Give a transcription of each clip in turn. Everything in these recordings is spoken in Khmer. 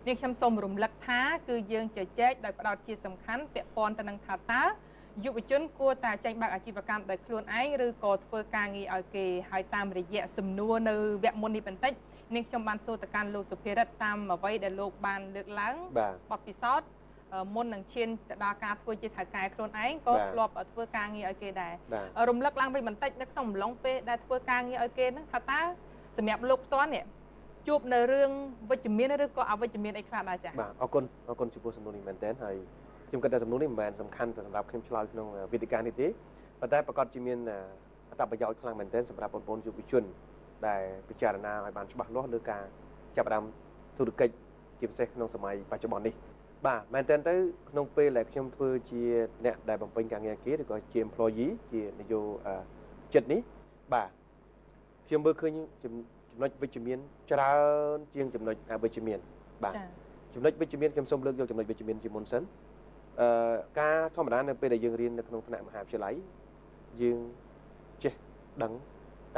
នាងខ្ញុំសូមរំលឹកថាគឺយើងជជែកដោយផ្ដោតជាសំខាន់ពាក់ព័ន្ធទៅនឹងថាតើយុវជនគួរតែចេញបើកអាជីវកម្មដោយខ្លួនឯងឬក៏ធ្វើការងារឲ្យគេហើយតាមរយៈសំណួរនៅវគ្គមុននេះបន្តិចនាងខ្ញុំបានសួរទៅកាន់លោកសុភារិទ្ធតាមអ្វីដែលលោកបានលើកឡើងបទពិសោធន៍មុននឹងឈានទៅដល់ការធ្វើជាថៅកែខ្លួនឯងក៏ធ្លាប់ធ្វើការងារឲ្យគេដែររំលឹកឡើងវិញបន្តិចនៅក្នុងអំឡុងពេលដែលធ្វើការងារឲ្យគេហ្នឹងថាតើសម្រាប់លោកផ្ទាល់នេះជួបនៅរឿងវិជ្ជមានឬក៏អវិជ្ជមានអីខ្លះដែរចា៎បាទអរគុណចំពោះសំណួរនេះមែនទែនហើយខ្ញុំគិតថាសំណួរនេះមិនមែនសំខាន់តែសម្រាប់ខ្ញុំឆ្លើយក្នុងវេទិកានេះទេប៉ុន្តែប្រកាសជាមានអត្ថប្រយោជន៍ខ្លាំងមែនទែនសម្រាប់បងប្អូនយុវជនដែលពិចារណាឲ្យបានច្បាស់លាស់លើការចាប់ផ្ដើមធុរកិច្ចជាពិសេសក្នុងសម័យបច្ចុប្បន្ននេះបាទមែនទែនទៅក្នុងពេលដែលខ្ញុំធ្វើជាអ្នកដែលបំពេញការងារគេឬក៏ជា employee ជានយោជិតនេះបាទខ្ញុំមើលឃើញចំណុចវិជ្ជមានច្រើនជាងចំណុចអវិជ្ជមានបាទចំណុចវិជ្ជមានខ្ញុំសូមលើកយកចំណុចវិជ្ជមានជាមុនសិនការធម្មតានៅពេលដែលយើងរៀននៅក្នុងថ្នាក់មហាវិទ្យាល័យយើងចេះដឹង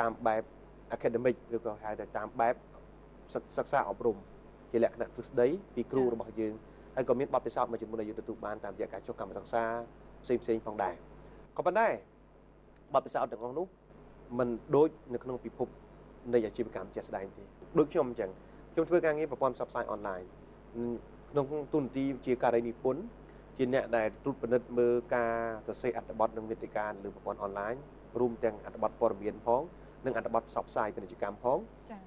តាមបែប academic ឬក៏ហៅថាតាមបែបសិក្សាអប់រំជាលក្ខណៈទ្រឹស្ដីពីគ្រូរបស់យើងហើយក៏មានបទពិសោធន៍មួយចំនួនដែលយើងទទួលបានតាមរយៈការចុះកម្មសិក្សាផ្សេងផ្សេងផងដែរក៏ប៉ុន្តែបទពិសោធន៍ទាំងអស់នោះមិនដូចនៅក្នុងពិភពនៃអាជីវកម្មជាក់ស្ដែងទេដូចខ្ញុំអញ្ចឹងខ្ញុំធ្វើការងារប្រព័ន្ធផ្សព្វផ្សាយអនឡាញក្នុងទូនទីជាការិយានិពន្ធជាអ្នកដែលត្រួតពិនិត្យមើលការសរសេរអត្ថបទនិងមាតិកាលើប្រព័ន្ធអនឡាញរួមទាំងអត្ថបទព័ត៌មានផងនិងអត្ថបទផ្សព្វផ្សាយពាណិជ្ជកម្មផងចា៎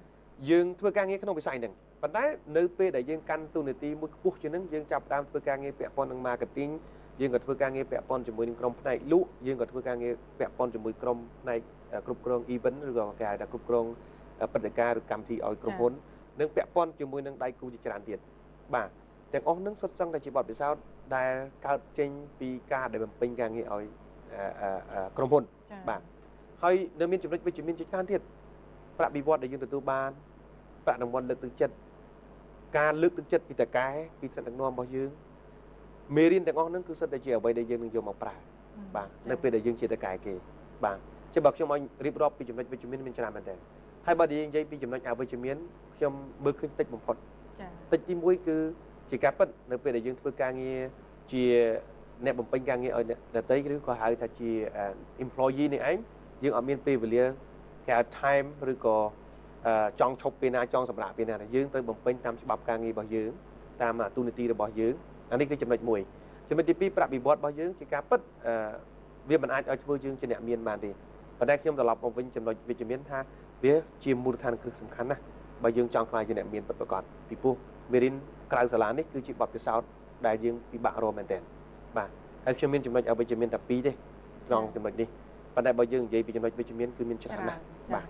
យើងធ្វើការងារក្នុងវិស័យហ្នឹងប៉ុន្តែនៅពេលដែលយើងកាន់តួនាទីមួយខ្ពស់ជាងហ្នឹងយើងចាប់ផ្ដើមធ្វើការងារពាក់ព័ន្ធនឹង marketing យើងក៏ធ្វើការងារពាក់ព័ន្ធជាមួយនឹងក្រុមផ្នែកលក់យើងក៏ធ្វើការងារពាក់ព័ន្ធជាមួយក្រុមផ្នែកគ្រប់គ្រង event ឬក៏គេហៅថាគ្រប់គ្រងព្រឹត្តិការណ៍ឬកម្មវិធីឲ្យក្រុមហ៊ុននិងពាក់ព័ន្ធជាមួយនឹងដៃគូជាច្រើនទៀតបាទទាំងអស់ហ្នឹងសុទ្ធសឹងតែជាបទពិសោធន៍ដែលកើតចេញពីការដែលបំពេញការងារឲ្យក្រុមហ៊ុនបាទហើយនៅមានចំណុចវិជ្ជមានជាច្រើនទៀតប្រាក់បៀវត្សដែលយើងទទួលបានប្រាក់រង្វាន់លើកទឹកចិត្តការលើកទឹកចិត្តពីតកែពីថ្នាក់ដឹកនាំរបស់យើងមេរៀនទាំងអស់ហ្នឹងគឺសុទ្ធតែជាអ្វីដែលយើងនឹងយកមកប្រើបាទនៅពេលដែលយើងជាតកែគេបាទចឹងបើខ្ញុំឲ្យរៀបរាប់ពីចំណុចវិជ្ជមានមានច្រើនមែនទែនហើយបើយើងនិយាយពីចំណុចអវិជ្ជមានខ្ញុំមើលឃើញតិចបំផុតតិចទី1គឺជាការពិតនៅពេលដែលយើងធ្វើការងារជាអ្នកបំពេញការងារឲ្យអ្នកដទៃឬក៏ហៅថាជា employee នេះឯងយើងអត់មានពេលវេលាគេហៅ time ឬក៏ចង់ឈប់ពេលណាចង់សម្រាកពេលណាយើងត្រូវបំពេញតាមច្បាប់ការងាររបស់យើងតាមទូនាទីរបស់យើងអានេះគឺចំណុចមួយចំណុចទី2ប្រាក់បៀវត្សរបស់យើងជាការពិតវាមិនអាចឲ្យធ្វើយើងជាអ្នកមានបានទេប៉ុន្តែខ្ញុំត្រឡប់មកវិញចំណុចវិជ្ជមានថាវាជាមូលដ្ឋានគ្រឹះសំខាន់ណាស់បើយើងចង់ក្លាយជាអ្នកមានពិតប្រាកដពីព្រោះមេរៀនក្រៅសាលានេះគឺជាបទពិសោធន៍ដែលយើងពិបាករកមែនទែនបាទហើយខ្ញុំមានចំណុចអវិជ្ជមានតែ2ទេត្រង់ចំណុចនេះប៉ុន្តែបើយើងនិយាយពីចំណុចវិជ្ជមានគឺមានច្រើនណាស់បាទ